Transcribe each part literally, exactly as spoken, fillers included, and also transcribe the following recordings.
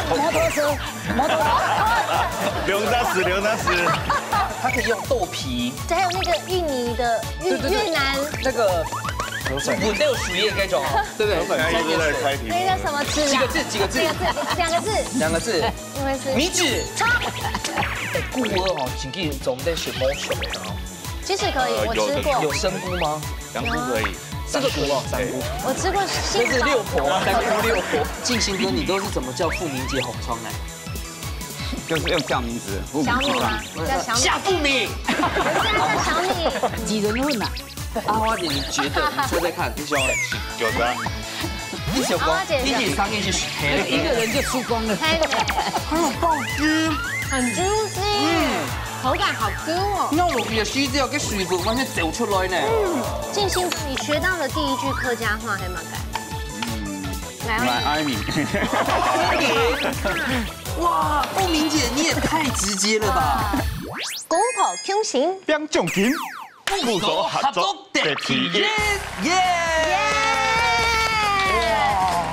摩托车，摩托车。刘大师，刘大师，它可以用豆皮，还有那个印尼的越对对对越南，那个我都有属于那种，对不对？刚才一直在猜题目。那个叫什么字啊？几个字？几个字两？个字，两个字，两个字。因为是米纸。超。哎，顾哥哦，请给总得选毛球的哦。其实可以，我吃过，有香菇吗？香菇可以，这个可以，香菇。我吃过这是杏六婆啊，香菇六婆。静心哥，你都是怎么叫富明姐红窗呢？就是用叫名字，不小米吗？叫小米，夏富明。不是啊，叫小米。几人问呐？阿花姐，你觉得？你猜猜看，你喜欢？有的。你喜欢？阿花姐你第三个是谁？一个人就输光了。黑的，还有爆汁。很 juicy，口感好 Q 哦。那我也是这样，给水分完全走出来呢。静心哥，你学到的第一句客家话还蛮感。来，来，艾米，哇，富明姐，你也太直接了吧！公婆共心，变重金，部族合作第一。耶！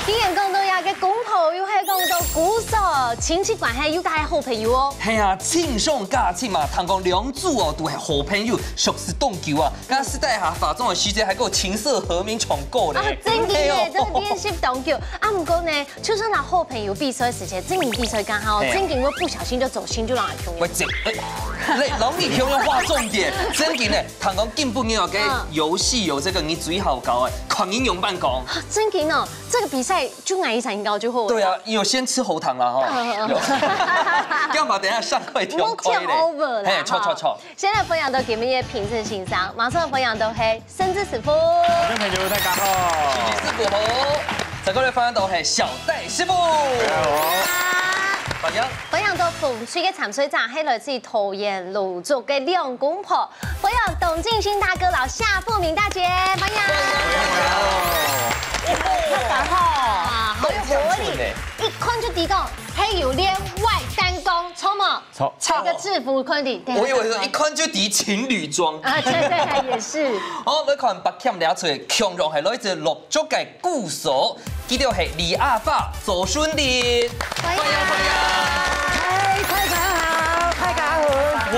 既然讲到呀，个公婆又系讲到姑嫂，亲戚关系又係好朋友哦。系啊，亲上加亲嘛，听讲两组哦都系好朋友，熟识当久啊。刚刚私底下化妆的时间还给我琴瑟和鸣唱歌嘞。啊，真的耶，哎呦真的练习当久。啊，不过呢，就算拿好朋友比赛的时间，真的比赛刚好，哎呀真的会不小心就走心，就让人穷喂，这哎，来，老米听要划重点，真的呢，听讲今晡日哦，跟嗯游戏有这个你最好搞哎，看你用办公。真的哦，这个比赛就挨一场应该就好了。对啊，有先吃喉糖了哈嗯嗯。有干嘛？等一下上课跳开嘞。莫讲 over 啦嘿，错哈错错。先来分享到今日的评审先生，马上分享到嘿，甚至师傅。观众朋友，大家好。师傅好，再过来分享到嘿，小戴师傅。大家好。大家分享到风趣个参赛者，系来自桃园芦竹个两公婆，分享董静心大哥老夏富明大姐，欢迎。大家好，啊，好有活力，一看就知讲，嘿有练外单工，错吗？错这个制服看的，我以为是一看就知情侣装。啊，对对，也是。好，来看北京了出，共样系来自芦竹个鼓手，佢就系李阿发左孙林。欢迎欢迎。嗨，大家好，大家好。哇，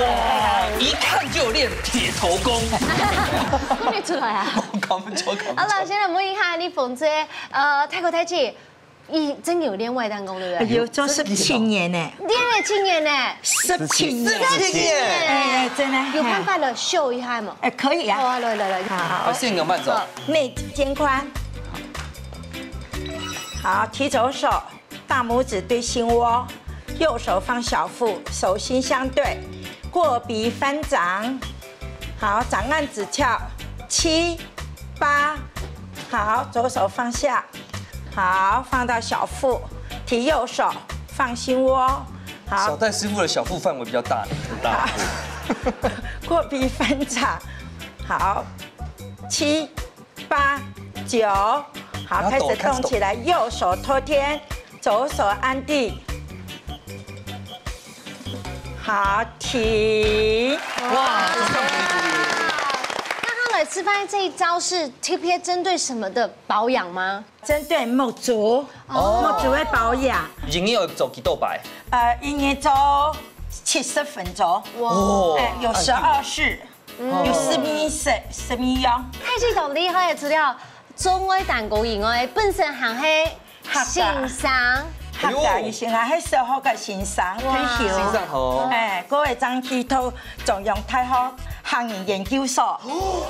一看就有练铁头功。看得出来啊。看不出，看不出。好了，现在问一下你凤姐，呃，太太姐，你真有练外单工对不对？有做十七年呢，练了七年呢，十七年，十七年哎，真的有办法了秀一下吗？哎，可以啊。好啊，来来来，好好，，现在慢走。好，内肩宽。好，提左手，大拇指对心窝，右手放小腹，手心相对，过鼻翻掌。好，掌按指翘，七、八。好，左手放下。好，放到小腹，提右手，放心窝。好，小戴师傅的小腹范围比较大。大。过鼻翻掌。好，七、八、九。好，然后抖开始动起来，右手托天，左手按地。好，停。哇，这样子那他来示范这一招是特别针对什么的保养吗？针对目珠，哦目珠会保养。已经有走几多摆？呃，一日做七十分钟，哦哎，有十二式，有十米色、十米样。太系统厉害，除了中外单工以外，本身还系先生。客家医生啊，还是好个先生退休。先生好。哎，各位张去读中央大学客语研究所，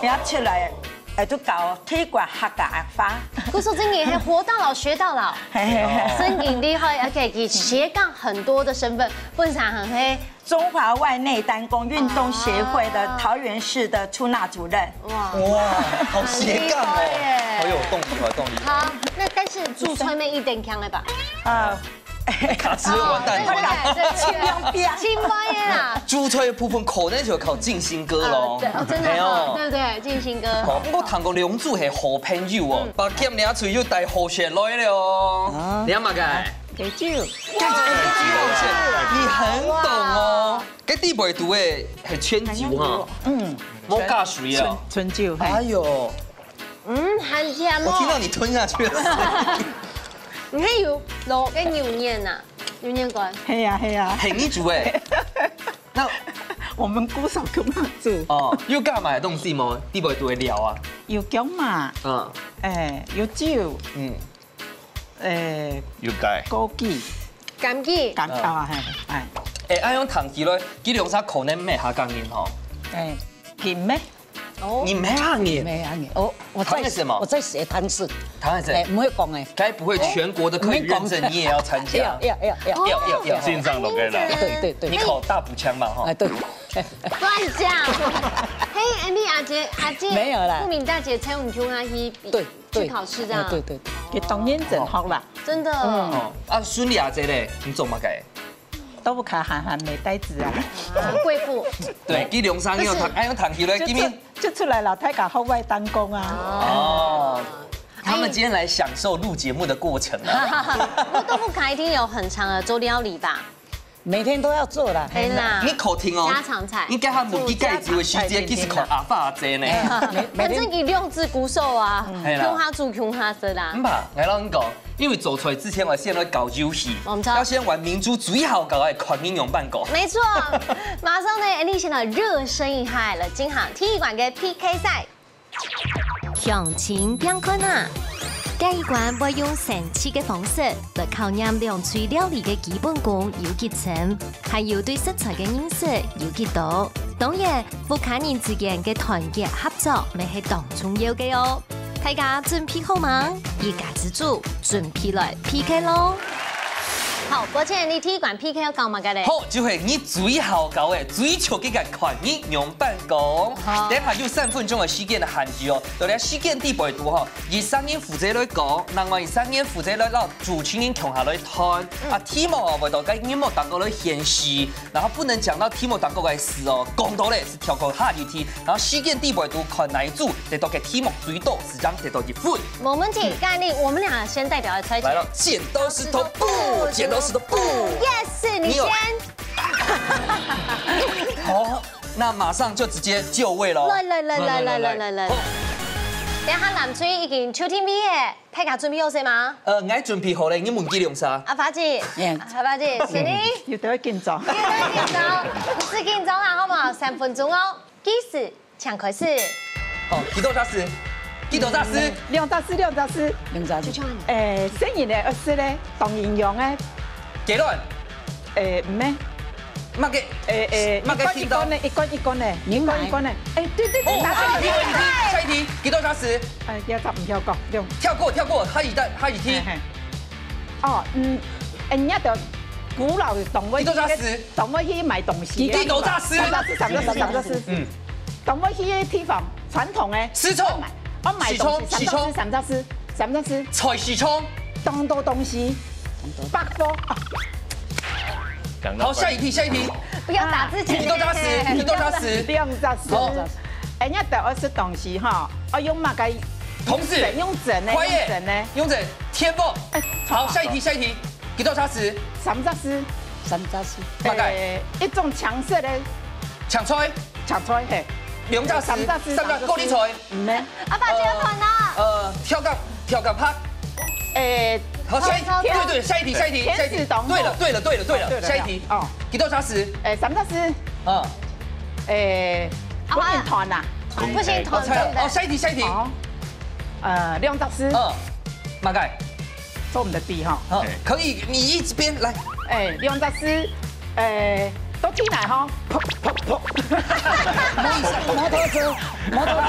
也出来，哎，都搞推广客家话。故所真的是活到老学到老，嘿嘿嘿。真的厉害，而且佢斜杠很多的身份，本身还系中华外内丹功运动协会的桃园市的出纳主任。哇。哇，好斜杠很厉害耶哦，好有动力，好有动力。好，那但是注册妹一点强了吧？啊，卡词完蛋，完蛋。对对对对，尽量变。清白耶啦。注册的部分可能就要靠静心哥喽。呃对，哦，真的没有哦，。对不对？静心哥。好，不过谈过两组系好朋友哦，把剑拿出又带好血来了哦。你看嘛个？给酒，你很懂哦。该地位读的系全酒哈，嗯，莫加水啊。春酒，哎嘿，呦，嗯，很甜哦。我听到你吞下去的声音。你還有落个牛眼啊，牛眼乾。係啊，係啊。係你煮个？那我們姑嫂共下煮。哦，有加麼个東西無？你會煮个料啊？有薑嘛，嗯。哎，有酒，嗯。哎，有雞。枸杞。枸杞。枸，嗯。啊，係，哎。哎，恁樣聽起來，佢兩儕可能毋係客家人吼。哎，金咩？ 哦。你毋係客人。毋係客人。哦，我在，客人係麼个？我在學唐詩。唐詩。哎，毋會講哎。該不會全國的客語認證你也要參加？要，要，要，要。要，要，要。線上都可以啦。對，對，對。你考大埔腔嘛，哈。哎，對。亂講。嘿，Andy阿姐，阿姐，沒有啦。顧敏大姐請你去，去，對，對。去考試這樣。哎，對，對，對。佢當認真學啦。真的。嗯。哦，啊，孫儷阿姐咧，你做麼个？ 都不卡，還還沒帶子啊。貴婦。對，佢兩儕有談，哎，有談起來，就出，今天就出來摎大家學外單工啊。哦，他們今天來享受錄節目的過程啊。不過都不卡一定有很長的做料理吧？每天都要做啦。哎啦，你考聽哦，家常菜。你剛剛問佢介紹个時節，其實考阿發阿姐呢。哎，每，每天反正佢兩隻鼓手啊，哎啦。共下煮共下食啦。毋怕，𠊎摎你講， 因為做菜之前，𠊎先來搞遊戲，我們知道。要先玩明珠最好搞个看你仰般搞。沒錯，馬上呢，Andy先來熱身一下了，進行第一關个P K賽。鄉親朋友啊，這一關會用生趣个方式來考驗兩隊料理个基本功有幾深，還有對食材个認識有幾多。當然，屋下人之間个團結合作，也係當重要个哦。 大家準備好嗎？一家之煮，準備來P K囉！好，伯謙，你第一關P K要搞麼个咧？好，就係你最好搞个，最著个个看你仰般講。好。等下有三分鐘个時間个限制哦，到了時間底背肚吼，一儕人負責來講，另外一儕人負責來摎主持人共下來談。嗯。啊，題目哦，會到該螢幕當中來顯示，然後不能講到題目當中个事哦，講到咧 跳過下一題，然後時間底背肚看哪一組得到个題目最多，係正得到一分。無問題，該恁樣，我們倆先代表來猜拳。來了，剪刀石頭布，剪刀石頭布。Yes，你先。你有好，那馬上就直接就位囉。來來來來來來來來。好。等下藍隊已經抽定位了。 大家準備好勢嗎？呃，𠊎準備好了，你問佢兩儕。阿發姐，Yeah。阿發姐，係你？有點緊張。有點緊張，毋使緊張啦，好無？三分鐘哦，計時，請開始。好，幾多隻字？幾多隻字？兩隻字，兩隻字。兩隻字。就這樣。欸，細人仔愛食个，當營養个。雞卵。 欸，毋係。麼个？欸，欸，麼个聽到？一罐一罐个，一罐一罐个，一罐一罐个。欸，對對對，哦，答對，答對。下一題，下一題，幾多隻字？欸，這隻毋曉講，對。跳過，跳過，下一題，下一題。嘿，嘿。哦，嗯，欸，人家就古老个動物，幾多隻字？動物去買東西。幾多隻字？三隻字，三隻字，三隻字。嗯。動物去个地方，傳統个。市場。我買東西，市場，三隻字，三隻字，三隻字。菜市場。當多東西。 百貨。啊。好，下一題，下一題。不要打自己。幾多隻字？幾多隻字？兩隻字。好。欸，人家愛食東西吼，愛用麼个？同時。用蒸个，快耶。用蒸个。用蒸。天婦。欸，好，下一題，下一題。幾多隻字？三隻字。三隻字。麼个？欸，一種青色个。青菜。青菜，嘿。兩隻字。三隻字，三隻，高麗菜。 毋係。阿發姐要斷啦。呃，呃，跳甲，跳甲拍。欸，好，下一題，跳，跳。對，對，下一題，下一題，下一題。天使動物。對了，對了，對了，對了，對了，下一題。哦。幾多隻字？欸，三隻字。嗯。欸，阿發。不能斷啊。不行，斷，好，猜了。對不對？哦，下一題，下一題。哦。呃，兩隻字。嗯。麼个？ 做毋得比吼。好，可以，你一邊來。欸，兩隻字，欸，都起來吼，噗，噗，噗。摩托車，摩托車。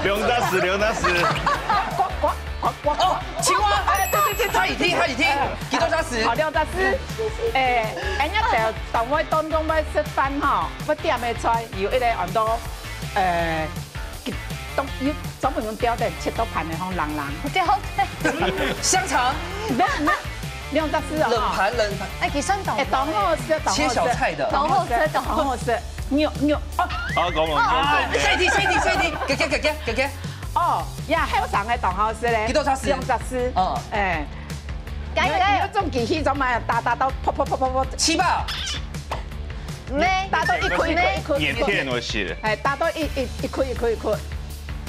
兩隻字，兩隻字。呱，呱，呱，呱。哦，青蛙。欸，對，對，對，對。下一題，下一題。欸。幾多隻字？好，兩隻字。欸，人家在單位當中愛食飯吼，愛點个菜，有一個安到，欸， 當，有專門用吊等切到盤个吼，零零。吊等。香腸。毋係，毋係，兩隻字哦。冷盤，冷盤。欸，佢算當好。欸，當好食，當好食。切小菜的。當好食，當好食。當好食。肉，肉，哦。好，講，講，講，啊，講。下一題，下一題，下一題。給，給，給，給，給，給。哦，呀，後生个當好食咧。幾多隻字？兩隻字。哦。欸。加油，加油。你，你有種機器做麼个？打，打到噗，噗，噗，噗，噗。七寶。毋係。打到一塊一塊一塊一塊。麵片我寫的。欸，打到一，一，一塊一塊一塊。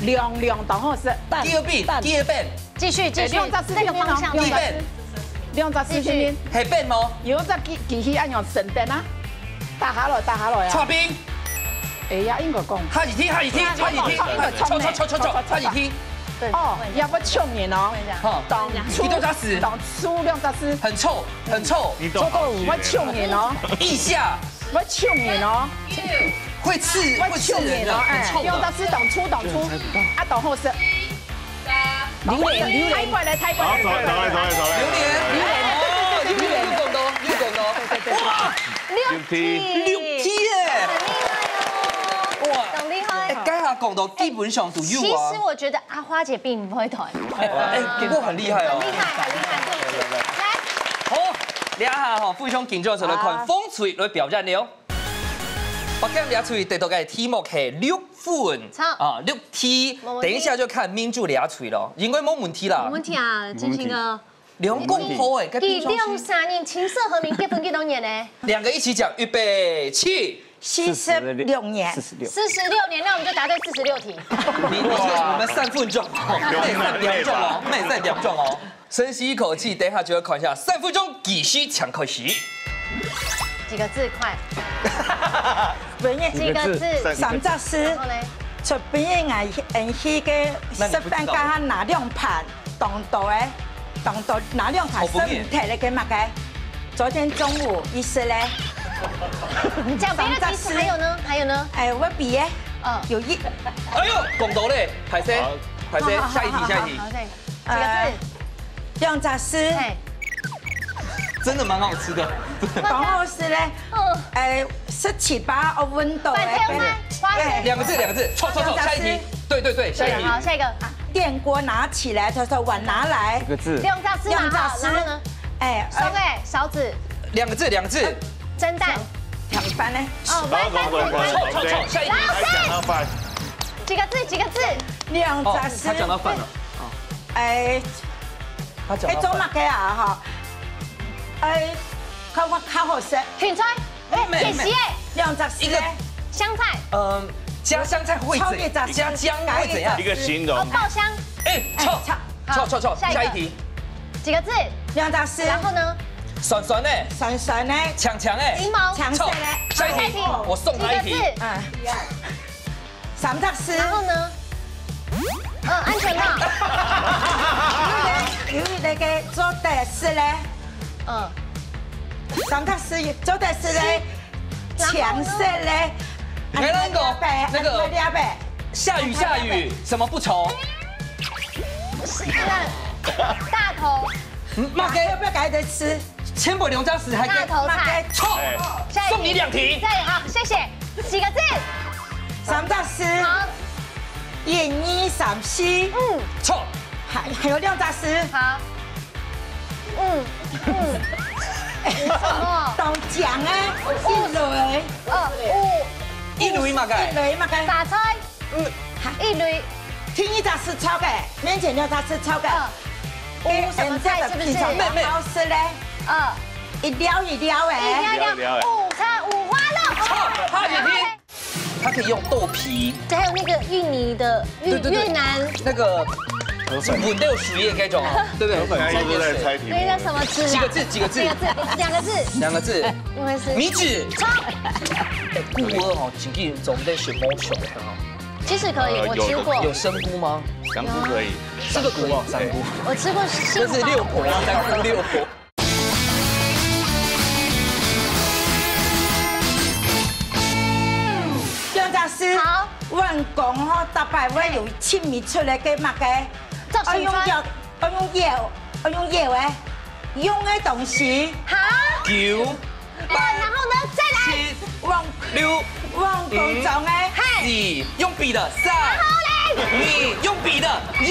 涼涼當好食。蛋，雞肉餅，蛋。雞肉餅。繼續，繼續，哎，兩隻字這個方向。這邊哦，兩隻字。兩隻字這邊。繼續。係邊無？有一隻機，機器恁樣伸展啊，打下來，打下來啊。搓冰。哎呀，應該講。下一題，下一題，下一題。搓，搓，搓，搓，搓，下一題。對。哦，也會衝人哦。吼，當粗，你多少時？當粗兩隻字。很臭，很臭。你多少時？會衝人哦。腋下。會衝人哦。會刺，會刺人的，會衝人哦，哎，很臭的。兩隻字當粗，當粗，啊，當好食。 榴槤，榴槤。太快了，太快了。好，走了，走了，走了，走了。榴槤，榴槤。哦，榴槤，榴槤哦。對，對，對，對。哇，六題。六題耶！很厲害哦。哇，很厲害哦。哎，剛才講到基本上都有啊。其實我覺得阿花姐比你們會多。哎，不過很厲害哦。很厲害，很厲害，對不起。來。好，這下吼，非常緊張，就來看紅隊來表演了哦。好。北京紅隊得到个題目係六 分。好。啊，六題，無問題。等一下就看明珠這隊咯，應該無問題啦。無問題啊，建新哥。兩公婆欸，該平常時。佢兩儕人青澀和平結婚幾多年呢？兩個一起講，預備，起。四十六年。四十六。四十六年，那我們就答對四十六題。你，你是我們三分鐘哦，每三兩鐘哦，每三兩鐘哦。 深吸一口氣，等一下就要看一下三分鐘計時，請開始。幾個字，快。幾個字，三隻字。然後呢？出邊个人去个食飯，該下拿兩盤，當多个，當多拿兩盤食毋忒个，該麼个？昨天中午，意思咧？講別的題詞，還有呢？還有呢？哎，我比耶，嗯。有一，哎喲，講到咧，歹勢，歹勢，好，好，下一題，好，下一題。好，好，對。 幾個字？呃，兩隻字。嘿。真的蠻好吃的。當好食咧。嗯。哎，十七八，哦，溫度个。飯店嗎？花生。哎。兩個字，兩個字，錯，錯，錯，下一題。對，對，對，下一題。好，下一個。電鍋拿起來，就是碗拿來。一個字。兩隻字嘛，兩隻字。好，然後呢？哎，呃，手，哎，勺子。兩個字，兩個字。蒸蛋。炒飯呢？哦，煨飯，煨飯。錯，錯，錯，下一題。老師。幾個字，幾個字。兩隻字。哦，他講到飯了。哦。 哎，他講到飯。哎，做麼个啊？哈，哎，較，較好食。芹菜，哎，妹妹。甜食，哎。兩隻字，一個，香菜。嗯，加香菜會怎，炒一隻字，加薑會怎樣？一個形容。哦，爆香。哎，錯，哎，錯，好，錯，錯，下一個。下一題。幾個字？兩隻字。然後呢？酸酸的。酸酸的。強強的。檸檬。強勢的。錯，下一題。下一題。我送他一題。幾個字？嗯。 三隻字。然後呢？呃，安全帽。有一個，有一個做得食咧。嗯。三隻字做得食咧，是。然後呢？強勢咧。你看那個，那個，下雨，下雨，什麼不愁？是那個大頭。嗯，麼个？要不要改得吃？ 千杯涼茶時還可以。大頭菜。錯，哎。下一題。送你兩題。再，好，謝謝。幾個字？三隻字。好。一二三四。嗯。錯。還，還有兩隻字。好。嗯，嗯。什麼？當靚欸，一蕊。哦，有。一蕊麼个？一蕊麼个？雜菜。 嗯，一蕊。第一隻字錯个，面前兩隻字錯个。嗯。有什麼菜是不是？平常妹妹。好食咧。嗯。一條一條欸。一條一條，一條一條欸。五花，五花肉。錯，他也可以，他可以用豆皮。對，還有那個芋泥的，越，對，對，對。越南。那個河粉。五六水的那種哦，對不對？河粉是不是在猜題目？那個叫什麼汁啊？幾個字？幾個字？幾個字？兩個字。兩個字。不會是。米紙。錯。哎，不過哦，請記得總得選毛球的哈。 其實可以，呃，我吃過。有，有。有香菇嗎？香菇可以。這個可以。香菇哦，香菇。我吃過杏鮑。這是六婆，香菇六婆。兩隻字。好。阮講吼，逐擺會有清明出來个麼个？做新菜。愛用藥，愛用藥，愛用藥欸，用个東西。哈？九。 呃，然後呢，再來。七，往，六，往工作欸。嘿。四，用筆的，三。然後嘞？二，用筆的，一，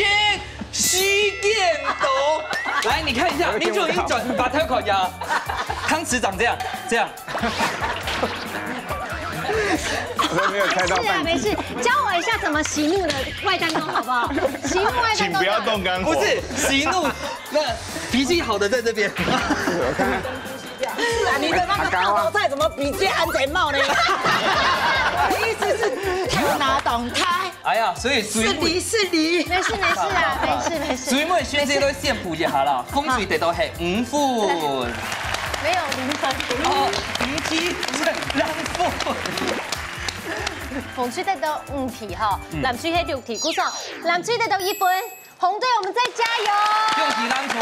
時間到。來，你看一下，你就已經轉，把它看一下。湯匙長這樣，這樣。我都沒有猜到半題。沒事啊，沒事，教我一下怎麼息怒的外彈弓好不好？息怒外彈弓。請不要動肝火。不是，息怒，那脾氣好的在這邊。 是啊，你的那個大頭菜怎麼比這安全帽呢？我的意思是，頭那動態。哎呀，所以水妹，失禮，失禮。沒事沒事啊，沒事沒事。水妹選擇都先補一下啦，紅隊得到係五分。沒有零分。哦，五題，兩分。紅隊得到五題哈，藍隊係六題，故所藍隊得到一分，紅隊我們再加油。恭喜藍隊。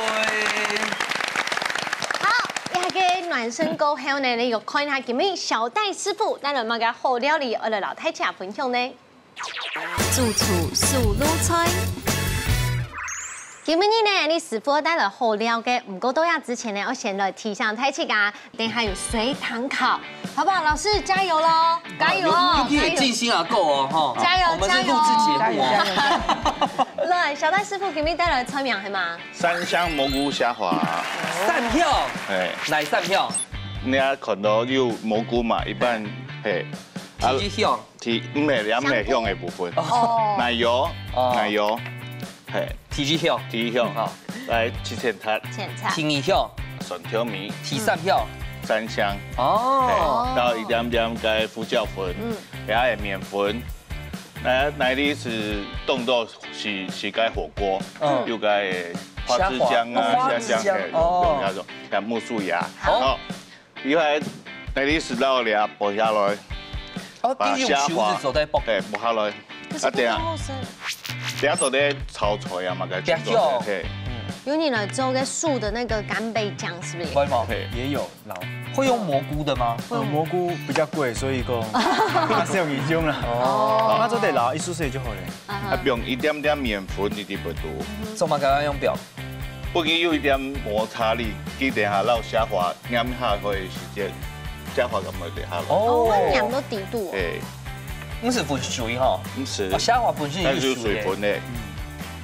好，這個暖身過後呢，你有看一下今日小戴師傅帶來麼个好料理，愛來摎大家分享呢？主廚手路菜。今日呢，你師傅帶來好料个，毋過到這之前呢，我先來提醒大家，等下有水塘烤，好不好？老師加油嘍，加油哦！有有有盡興啊，夠哦哈！加油我們是錄製節目哦。來，小戴師傅今日帶來个菜名係麼个？三香蘑菇蝦滑，三票，哎，哪三票？你看看到有蘑菇嘛，一般，嘿，第一票，第，毋係，兩味香的部分，哦，奶油，哦奶油，嘿，第一票，第一香，好，來七千塔，浅菜。第二票，蒜頭米，第三票，三香，哦，嘿，然後一點點个胡椒粉，嗯然後个麵粉，那那裡係凍到係係个火鍋，嗯有个花枝薑啊，蝦滑哦花枝薑蝦薑，嘿，哦用用那種，像木薯芽，好好，你看那裡係撈了剝下來，哦，把第一種球蝦滑是走在剝，嘿，剝下來，可是不夠深，等下做得炒菜啊嘛，該等下做得，嘿，有你來做个素的那個干貝醬，是不是？會嗎？嘿，也有撈，會用蘑菇的嗎？呃，蘑菇比較貴，所以講還是用一種啦。哦，那做得撈一絲絲就好了。啊，放一點點麵粉入去肚，做麼个愛用表？不過有一點摩擦力，佢等下撈蝦滑，黏下去个時節，蝦滑感覺會下來。哦，會黏哦，到底肚哦。嘿，毋係分水哈，毋係哦，，蝦滑本身那就是有水的。水分嘞，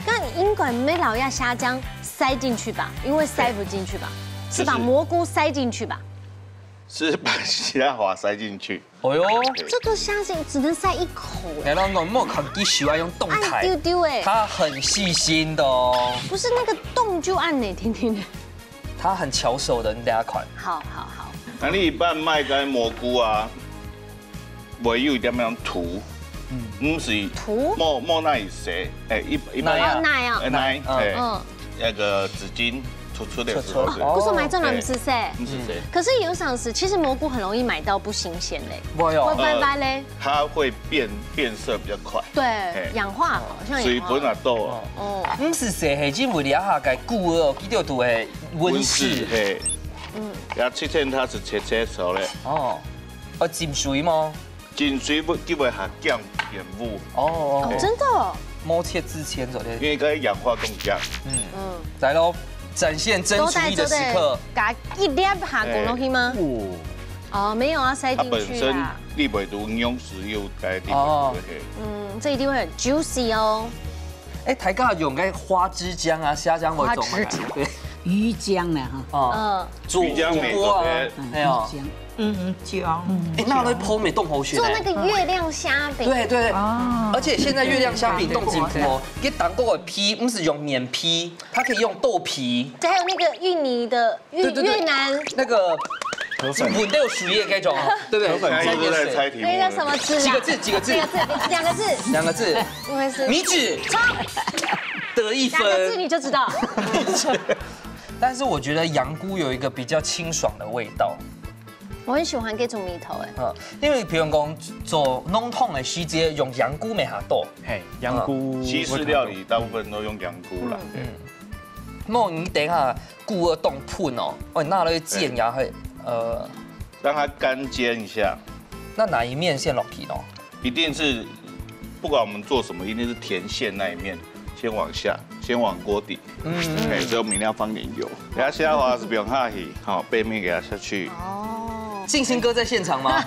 那應該沒撈一下蝦醬塞進去吧？因為塞不進去吧？是把就是蘑菇塞進去吧？是把蝦滑塞進去。哦喲，這個蝦醬只能塞一口哎，然後我莫看佢喜歡用動態，哎丟丟哎，他很細心的哦。不是那個洞就恁呢，甜甜的。他很巧手的，你等下看。好好好，那你一般賣个蘑菇啊，會有一點點土，毋係土莫莫那一些，哎，一一般那樣哦，那樣哎，那嗯哎，嗯，那個紙巾突出的時候是，突出哦故所買做藍色。嗯可是有想時，其實蘑菇很容易買到不新鮮嘞，會哦會，歪歪嘞，它會變變色比較快，對哎，氧化好像水氧化。分啊多，哦，毋係細係因為這下个菇哦，佢就都會溫室。嘿，嗯，然後七千它是切切熟嘞，哦，哦，浸水嗎？浸水不就會下降變烏，哦，真的哦，摸切之前做的因，為該氧化更強，嗯，來嘍，展現真廚藝的時刻。加一粒下滾落去嗎？哦，哦，沒有要塞進它本身去啦。立北毒用石油該地哦方，嘿，嗯，這一定會很 juicy哦。哎，大家用个花枝薑啊、蝦薑會做嗎？花枝薑對，魚漿啦哈，哦，嗯，煮魚漿美煮過啊國的，哎呀，魚漿，嗯嗯漿，哎，那來泡美凍好吃呢。做那個月亮蝦餅。對對，啊而且現在月亮蝦餅凍真多哦，佢當過的皮不是用棉皮，它可以用豆皮，還有那個芋泥的越對對對越南，那個河粉不都有水的那種，對不對？大家都在猜題目了，那個叫什麼字啊？幾個字？幾個字幾？個字？兩個字。兩個字，不會是米紙，錯，得一兩個字分。你就知道。但是我覺得羊菇有一個比較清爽的味道，我很喜歡這種味道哎。嗯，因為譬如講做濃湯的時節用羊菇乜較多。嘿，羊菇西式料理大部分都用羊菇啦，嗯，莫你等一下菇要凍噴哦，哦，你拿來煎呀，嘿，呃，讓它乾煎一下，那哪一面先落去呢？一定是不管我們做什麼，一定是甜鹹那一面先往下，先往鍋底，嗯，哎，所以我們一定要放點油。等下蝦滑是不用下去，好，背面給它下去。哦，靜心哥在現場嗎？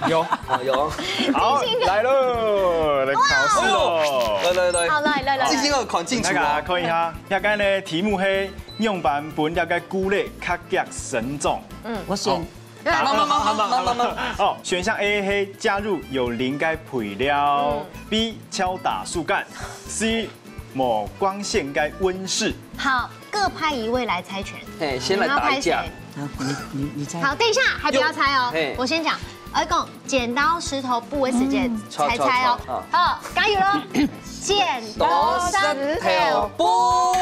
有，啊，有。好，來嘍，來考試嘍。來來來，好，來來來靜心哥看清楚那個啊哦。看一下，這個呢題目係仰般分這個菇類較遽成長。我選慢慢慢慢慢慢慢。哦，選項A係加入有磷个肥料，B敲打樹幹，C無光線个溫室。好，各派一位來猜拳。嘿，先來打一架。你要拍誰？好，你你你猜。好，等一下，還不要猜哦嘿。我先講，我講剪刀石頭布个時間，猜猜哦。好，加油嘍！剪刀石頭布。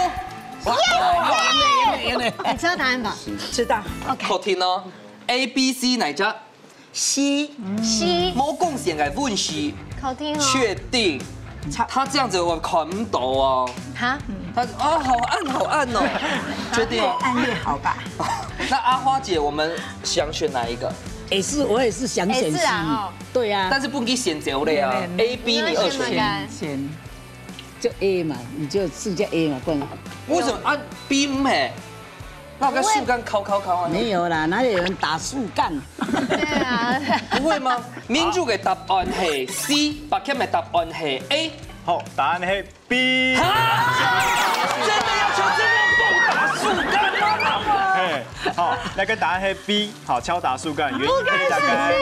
你知道答案吧？知道。OK。確定哦，A、B、C哪一隻？C。C。無貢獻个運氣。確定哦。確定。他這樣子我看不到哦。哈？他啊，好暗，好暗哦。確定哦。暗戀好吧？那阿花姐，我們想選哪一個？也是，我也是想選 C。也是啊，哦。对啊。但是不能選擇了啊。A、B，你二選。選，就A嘛，你就试一下A嘛，不然。為什麼啊？B毋係？那我跟樹幹敲敲敲啊。沒有啦，哪裡有人打樹幹？對啊。不會嗎？民主的答案係C，Pak Kem的答案係A。好，答案係 B。哈？真的要求這麼棒打樹幹嗎？嘿，好，那個答案係B，好，敲打樹幹，原因係大概，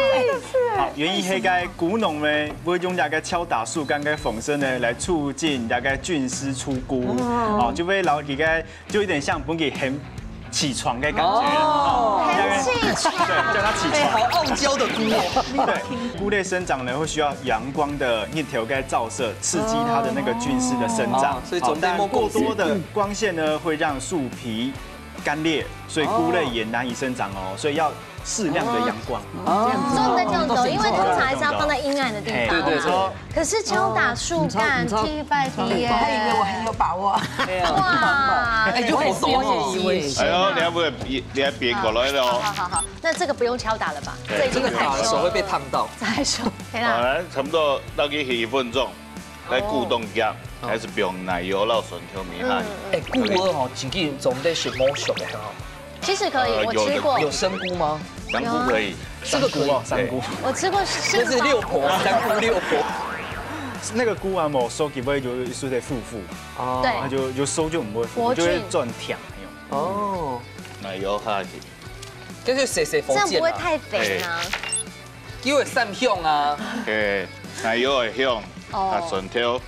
好，原因係該菇農呢，會用這個敲打樹幹个方式呢，來促進這個菌絲出菇，哦，就會讓佢个，就有點像分佢很起床的感覺，哦，很起床。對，叫它起床。哎，好傲嬌的菇哦。對，菇類生長呢，會需要陽光的日頭个照射，刺激它的那個菌絲的生長。哦，所以總得摸過多的光線呢，會讓樹皮乾裂，所以菇類也難以生長哦。所以要適量的陽光。哦，重的重的，因為通常還是要放在陰暗的地方。哎，對對對。可是敲打樹幹，T five D耶。我還以為我很有把握。哇，哎，就好多哦。哎呦，你還不會別，你還別過來了哦。好好好好，那這個不用敲打了吧？對，這已經太熟了。這個打了手會被燙到。太熟，可以啦。好，來，差不多大概一分鐘。 來咕咚夾，哦。還係放奶油摎蒜頭米下去。嗯，嗯。哎，菇仔吼，真緊做得食無熟个吼。其實可以，呃，我吃過。有的。有生菇嗎？香菇可以。這個可以。香菇哦，香菇。我吃過生的。那是六婆，香菇六婆。那個菇啊，無熟，佢會有，有一些苦苦，哦。對。那就，有熟就毋會苦，活菌。就會轉甜，哎喲。哦。奶油下去。這就細細火煎啊。這樣不會太肥嗎？哎。 又會散香啊。嘿，奶油會香，哦。啊，蒜頭。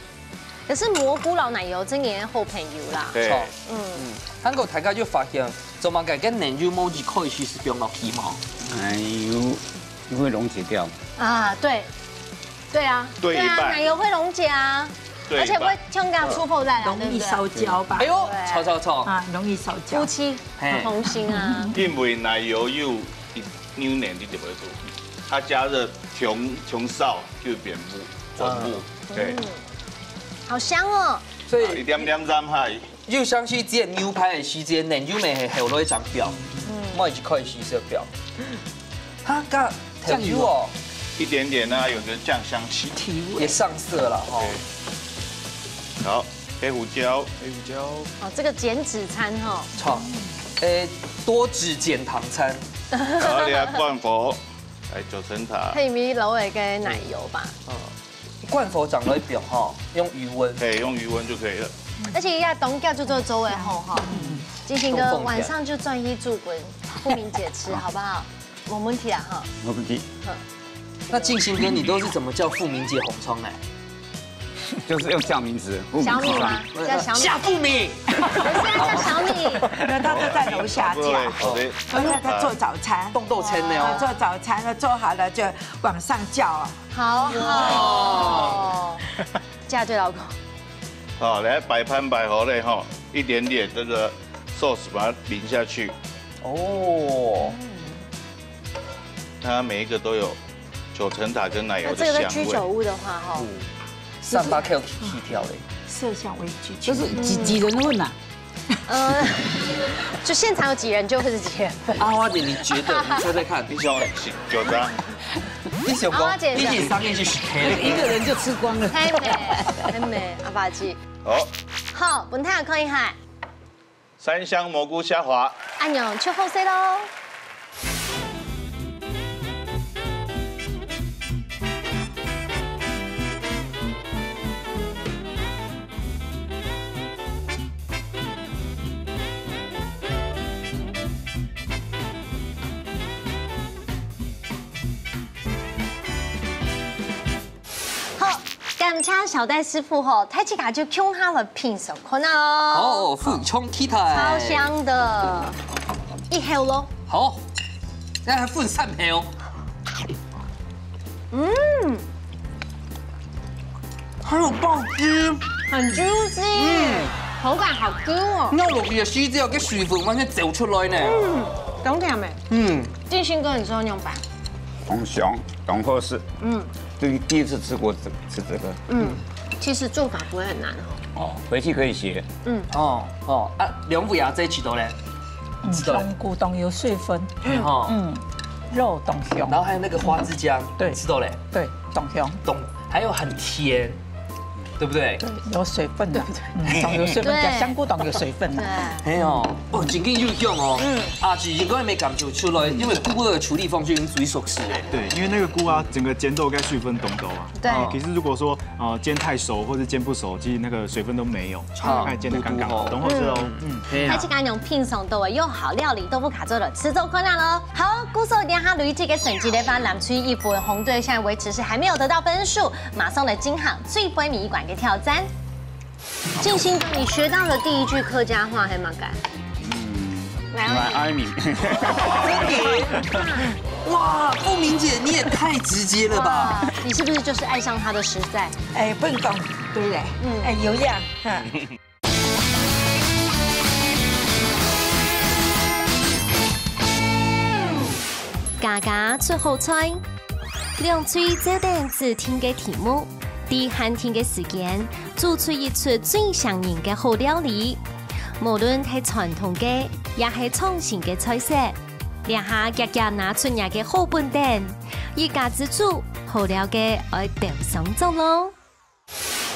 可是蘑菇摎奶油真个好朋友啦。對。著。嗯。嗯，還過大家就發現，做麼个个奶油無一開始就放落去嘛？奶油，因為溶解掉。啊，對。對啊，對一半。對啊，奶油會溶解啊，對一半。而且會像這樣出泡在啦，容易燒焦吧？對不對？哎喲，著著著。啊，容易燒焦。夫妻，嘿。同心啊。因為奶油有一 牛奶就點會做，它加熱強，強燒就變霧，轉霧，嗯。對。嗯，好香哦。所以啊，一點點ramhai。又想起之前牛排个時節，奶油乜係後來正放，嗯。莫一開始就放。哈，加醬油哦。一點點啊，有個醬香氣。提味。也上色了吼。對。好，黑胡椒。黑胡椒。哦，這個減脂餐吼。著，誒，多脂減糖餐。好，你要關火。 來，九層塔。配米摎个奶油吧。嗯。關火正來放吼，用餘溫。嘿，用餘溫就可以了。而且這當遽就做做个吼，哈。金星哥，晚上就轉去煮分富明姐吃，好不好？沒問題啊，哈。沒問題。好。那金星哥，你都是怎麼叫富明姐紅蔥呢？ 就是用小名字，小米嗎？叫小米。夏富明。不是啊，叫小米。那他都在樓下叫。好的。他在做早餐。凍豆簽的哦。啊，做早餐，那做好了就往上叫哦。好好哦。嫁對老公。好，來，擺盤擺好了吼，一點點這個sauce把它淋下去。哦。它每一個都有九層塔跟奶油的香味。那這個在居酒屋的話，哈。嗯。 三百K去去掉嘞。色香味俱全。這是幾，幾人份啊？呃，就現場有幾人就是幾人份。阿花姐，你覺得？你猜猜看。你想九張。你想講，阿花姐，你想三個人就去吃了。一個人就吃光了。太美，太美，阿爸姐。好。好，分大家看一下。 三香蘑菇蝦滑。恁樣就好勢囉。好，感謝小戴師傅吼，大自家就共下來品嚐看啊哦。好，非常期待。超香的，一口咯。好，這下還分三口。嗯，還有爆汁，很 juicy，嗯，口感好 Q 哦。咬落去个時節，該水分完全走出來呢。嗯，當甜欸。嗯，建新哥，你知道仰般？當香，當好食。嗯，這是第一次吃過這，吃這個。嗯，其實做法不會很難哦。哦，回去可以學。嗯，哦哦啊，兩位啊，這一道咧，嗯，知道了。香菇當有水分，嘿吼，嗯，肉當香，然後還有那個花枝薑，對，知道嘞，對，當香，懂，還有很甜，對不對？對，有水分的，嗯，當有水分，對，加香菇當有水分的。對，嘿哦，哦，真緊有香哦，嗯，啊，其實應該沒感覺出來，因為菇的處理方式已經最熟悉了。對，因為那個菇啊，整個煎到該水分當多啊。對，其實如果說呃煎太熟或者煎不熟，其實那個水分都沒有，啊，看煎得剛剛好，當好食哦。嗯，嗯，係啊，大家用品嚐到个又好料理豆腐卡做了，吃做困難咯。好，故所等下累積个成績个話，藍隊一分，紅隊現在維持是還沒有得到分數，馬上來進行最尾一關个挑戰。建新哥，你學到的第一句客家話係麼个？嗯，來，我愛你。哇，富明姐，你也太直接了吧！哇，你是不是就是愛上他的實在？哎，不能講，對不對？嗯，哎，有影哈。 家家出好菜，兩隊就等指定个題目，在限定个時間，做出一出最餳人个好料理。無論係傳統个，也係創新个菜色，這下遽遽拿出若个好本等，一家之煮，好料个愛鬥上桌咯。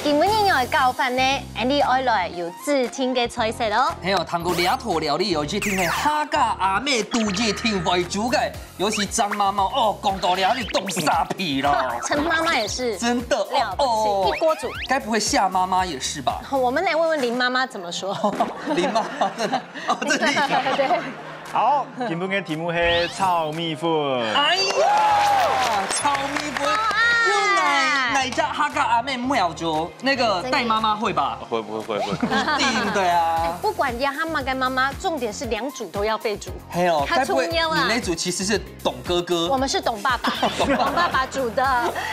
今晡日愛教法呢，𠊎俚愛來有指定个菜色哦。係哦，通過這道料理哦，一定係客家阿姆肚一定會煮个，尤其張媽媽哦，講到這就當沙鼻咯。陳媽媽也是，真的哦，了不起，哦，一鍋煮。該不會夏媽媽也是吧？我們來問問林媽媽怎麼說。林媽媽真的哦，真的。對。 好，今晡个題目係炒米粉。哎呀，炒米粉，好啊。有哪，哪隻客家阿姆會做？那個戴媽媽會吧？會，會，會，會。一定的啊。哎，不管佢係麼个媽媽，重點是兩組都要會煮。還有，該不會你那組其實是董哥哥？我們是董爸爸，董爸爸煮的。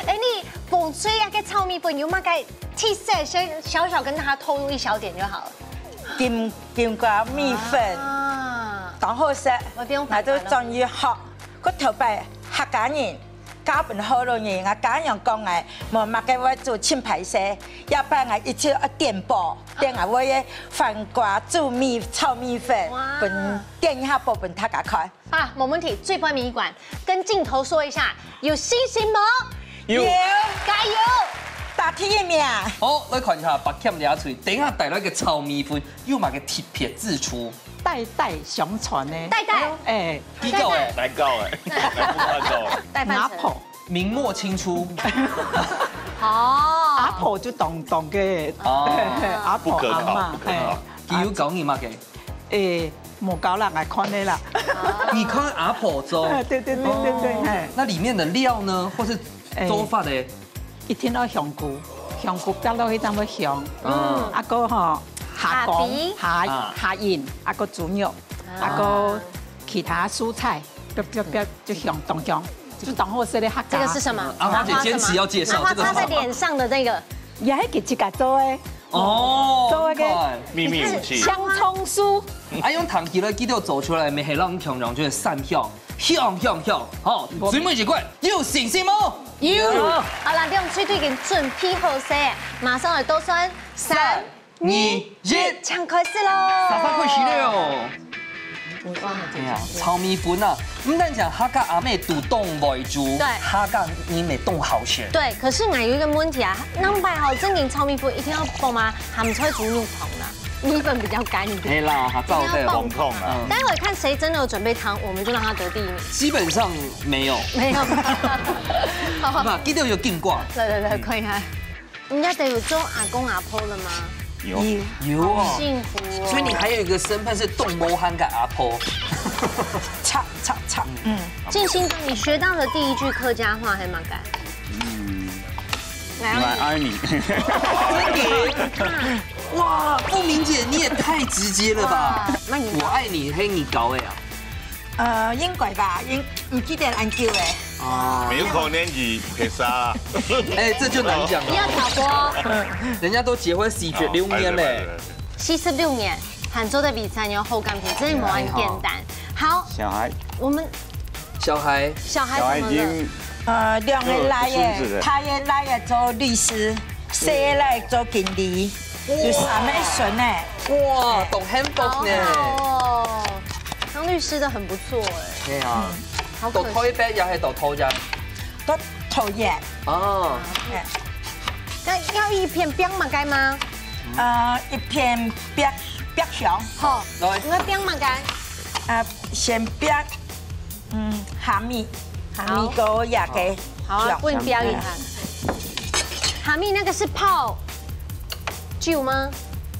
哎，你紅隊該个炒米粉有麼个特色？先小小跟大家透露一小點就好了。 金，金瓜米粉，啊，當好食，𠊎都轉去學。𠊎頭擺客家人教分學老人，𠊎家娘講𠊎無麼个會煮，盡歹勢，這擺𠊎一直愛點播，點𠊎會个番瓜煮米，炒米粉，哇，分，點一下播分大家看。 啊，無問題，最尾一關，跟鏡頭說一下，有信心無？有。有。加油！打第一名。好，來看一下，白謙這隊，等一下帶來个炒米粉，有麼个特別之處？代代相傳呢。代代。哎，幾高欸？難搞欸，難搞欸。代代傳。阿婆。明末清初。哦。阿婆就當當个，哦。阿婆阿嬤，不可靠，不可靠。哎。佢有教你麼个？ 誒，無教啦，𠊎看个啦。你看阿婆做？對對對對對，哦，嘿。那裡面的料呢，或是做法的？誒，一定愛香菇，香菇煏落去正會香。嗯。啊，過吼，蝦公、蝦皮。蝦，啊。蝦仁，啊，過豬肉，啊，過其他蔬菜，煏煏煏，就香，當香，就當好食个客家。這個是什麼？阿花姐堅持要介紹，這個是什麼？阿花擦在臉上的那個。也係佢自家做个。 哦，做个，你看。秘密武器。香蔥酥。啊，用糖起來，記得做出來，乜係讓強強就會散香，香香香。好，最尾一關，有信心無？有。好啦，兩隊已經準備好勢，馬上來倒算，三、三、二、一，請開始咯。沙沙開始了。 哎呀，炒米粉啊，毋單淨客家阿姆都當會煮，對。客家人乜當好食。對，可是𠊎有一個問題啊，兩擺吼，正經炒米粉一定愛放啊，鹹菜豬肉湯啦，米粉比較乾一點。係啦，較燥个。一定要放湯啦。嗯。待會看誰真的有準備湯，我們就讓他得第一名。基本上沒有。沒有。好，好。那，記得有經過。對對對，嗯。看一下。 人家都有做阿公阿婆了嗎？有。有。有哦。好幸福哦。所以你還有一個身份是當無閒个阿婆。擦，擦，擦。嗯。建新哥，你學到的第一句客家話係麼个？嗯。來哦。我愛你。哇，富明姐，你也太直接了吧！哇，那你呢？我愛你，係你教个啊？呃，應該吧，應，毋記得恁久欸。哦，没有可能去拍啥。哎，这就难讲了。你要挑拨。人家都结婚四十六年嘞。四十六年，還做得比賽，你有好感情，真的無恁簡單。好，小孩，我们小孩，小孩怎么了？小孩已经呃，兩个倈仔，有孙子了。大个倈仔做律师，細个倈仔做经理，有三个孙呢。哇，當幸福呢。好好哦，当律师的很不错哎。对啊，好可惜。讀台北也係讀桃園。讀桃園。哦。哎。那要一片壁麼个嗎？呃，一片壁，壁牆。好，來。你要壁麼个？啊，先壁，嗯，蝦米，蝦米好。个這个好啊，墙。不能壁一下。蝦米那个是泡酒吗？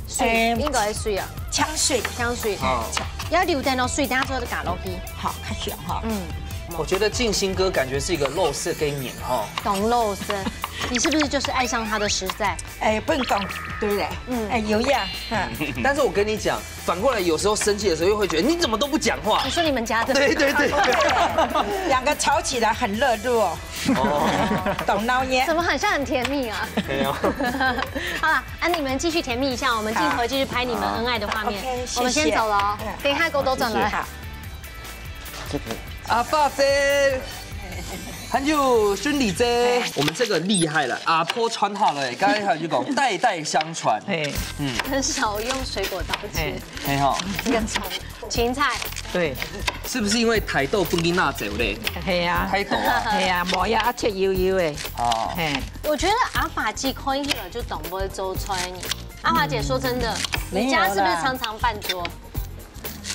水，哎，应该是水啊。香水。香水。哦。要留等哦，水等下之後就加落去。好，較香哈。嗯。我觉得静心哥感觉是一个老实个人哈。懂老实，你是不是就是爱上他的实在？哎，不能讲，对嘞。嗯。哎，有呀，哈。但是我跟你讲，反过来有时候生气的时候又会觉得你怎么都不讲话。你说你们家的？对对对。两个吵起来很热络，哦。懂闹耶？怎么很像很甜蜜啊？没有。好了，啊，你们继续甜蜜一下，我们镜头继续拍你们恩爱的画面。好。OK，谢谢。我们先走了哦，嗯。等一下给我兜转来。谢谢。好。这个阿发姐，还有孙俪姐，我们这个厉害了，阿婆传下来，刚才他就讲代代相传。嘿。嗯。很少用水果刀切。嘿。嘿吼。这个葱，芹菜。对。是不是因为太多不给拿走嘞？嘿呀。太多啊。嘿呀，无呀，啊，切幼幼的。哦。嘿。我觉得阿发姐看起来就懂不会做菜呢。阿发姐，说真的，你家是不是常常办桌？没有啦。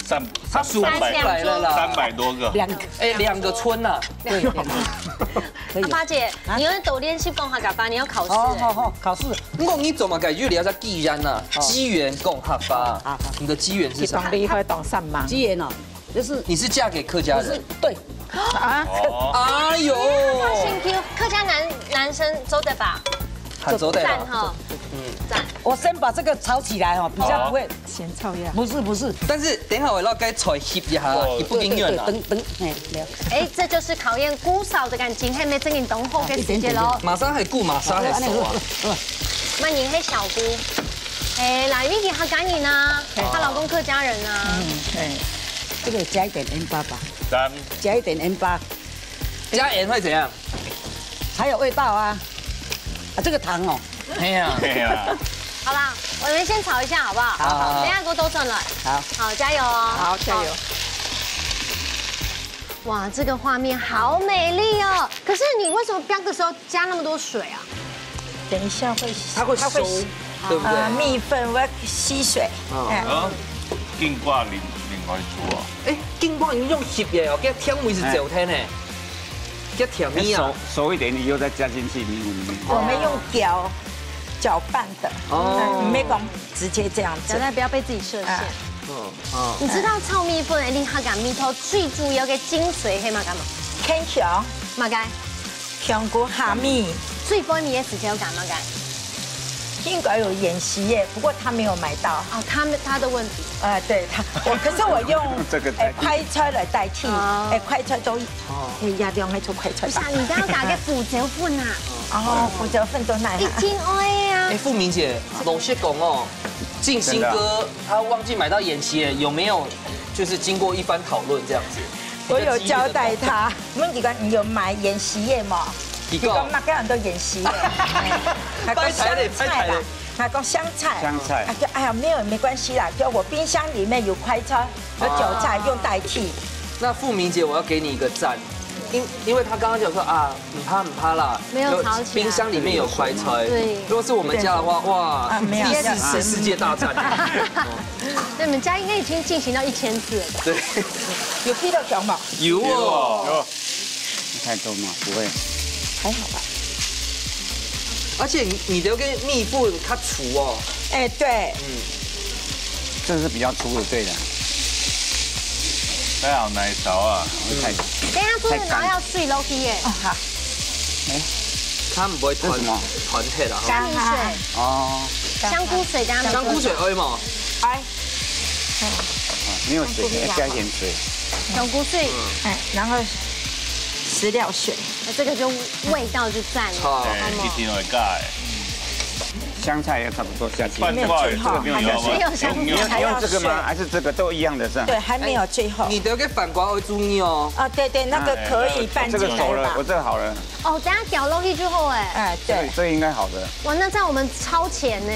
三，他数不出来了啦。三百桌。三百多个。两个。哎，两个村呐。对，两个。可以。阿发姐，啊？你要多练习讲客家话，你要考试哎。好，好，好，考试。不过你怎么感觉你要在既然呐，哦。机缘讲客话，啊，啊。你的机缘是啥？去当厉害当上忙。机缘哦，就是你是嫁给客家人？不是，对。啊？哦。哎呦。那先听客家男，男生周德法。很周德法。赞哈。嗯。赞。我先把这个炒起来哦，比较不会。好。先炒一下。不是，不是。但是等一下我要该炒一下，哦。你不给你了。对，对，对，等，等，哎，了。哎，这就是考验姑嫂的感情，还没正经懂后的时间喽。马上还顾，马上还熟啊。慢点，嘿，小姑。哎，来，你是客家人啊，哎。她老公客家人啊。嗯，哎，这个加一点盐巴吧。三。加一点盐巴。加盐会怎样？还有味道啊。啊，这个糖哦。哎呀。哎呀。好啦，我们先炒一下好不好？好，好。等一下给我兜转来。好。好，加油哦。好，加油。好。哇，这个画面好美丽哦！可是你为什么煸的时候加那么多水啊？等一下会，它会收，它会吸，对不对？啊，蜜粉会吸水。嗯。哎。啊，金瓜另，另外煮哦。哎，金瓜你用煠的哦，给它甜味是走开呢。哎。 要调味啊。熟，熟一点，你又再加进去米粉里面。我们用搅，搅拌的，哦。嗯，没讲直接这样子。小戴不要被自己设限。啊。嗯，嗯。你知道炒米粉个客家味道最主要个精髓是么个吗？芡香。么个？香菇、虾米。最分你个时间有干嘛个？应该有芫荽叶，不过他没有买到。哦，他们，他的问题。啊，对，他，我，可是我用，这个代替。哎，快菜来代替。哦。哎，快菜都 哦。哎呀，两个做快菜吧。不是啊，你刚刚打个胡椒粉啊。哦，胡椒粉都拿。一斤二啊。哎，富明姐，老实讲哦，静心哥他忘记买到芫荽，有没有就是经过一番讨论这样子？我有交代他，问你讲你有买芫荽叶吗？你讲。你讲嘛，跟很多芫荽叶。还讲香菜啦。拜拜嘞，拜拜嘞。 他讲香菜。香菜。啊，就，哎呀，没有，没关系啦，就我冰箱里面有快菜，有韭菜用代替。那富明姐，我要给你一个赞，因，因为她刚刚讲说啊，很怕，很怕啦，没有吵起来。冰箱里面有快菜。对。如果是我们家的话，哇，啊，没有。第四次世界大战。那你们家应该已经进行到一千次了吧？对。有配到香吗？有哦。有。 太多吗？不会。还好吧。而且你，你的跟蜜粉较粗哦。哎，对。嗯。这是比较粗的，对的。还好哪一勺啊？会太，等一下做得拿要水落去耶。哦，好。哎。它不会团，这是什么？团体了哈。香菇水。哦。香菇水等下没有。香菇水而已嘛。哎。哦，没有水，要加一点水。香菇水。哎，然后食料水，那這個就味道就讚了。好。哎，一定要加哎。香菜也差不多下去。拌菜這個不用搖吧？還沒有香菜。用，用這個嗎？還是這個都一樣的是吧？對，還沒有最後。你的跟反光會注意哦。啊，對對，那個可以拌進來吧？哎，這個熟了，我這個好了。哦，等下攪落去就好哎。哎，對。這個，這個應該好的。哇，那這樣我們超前呢。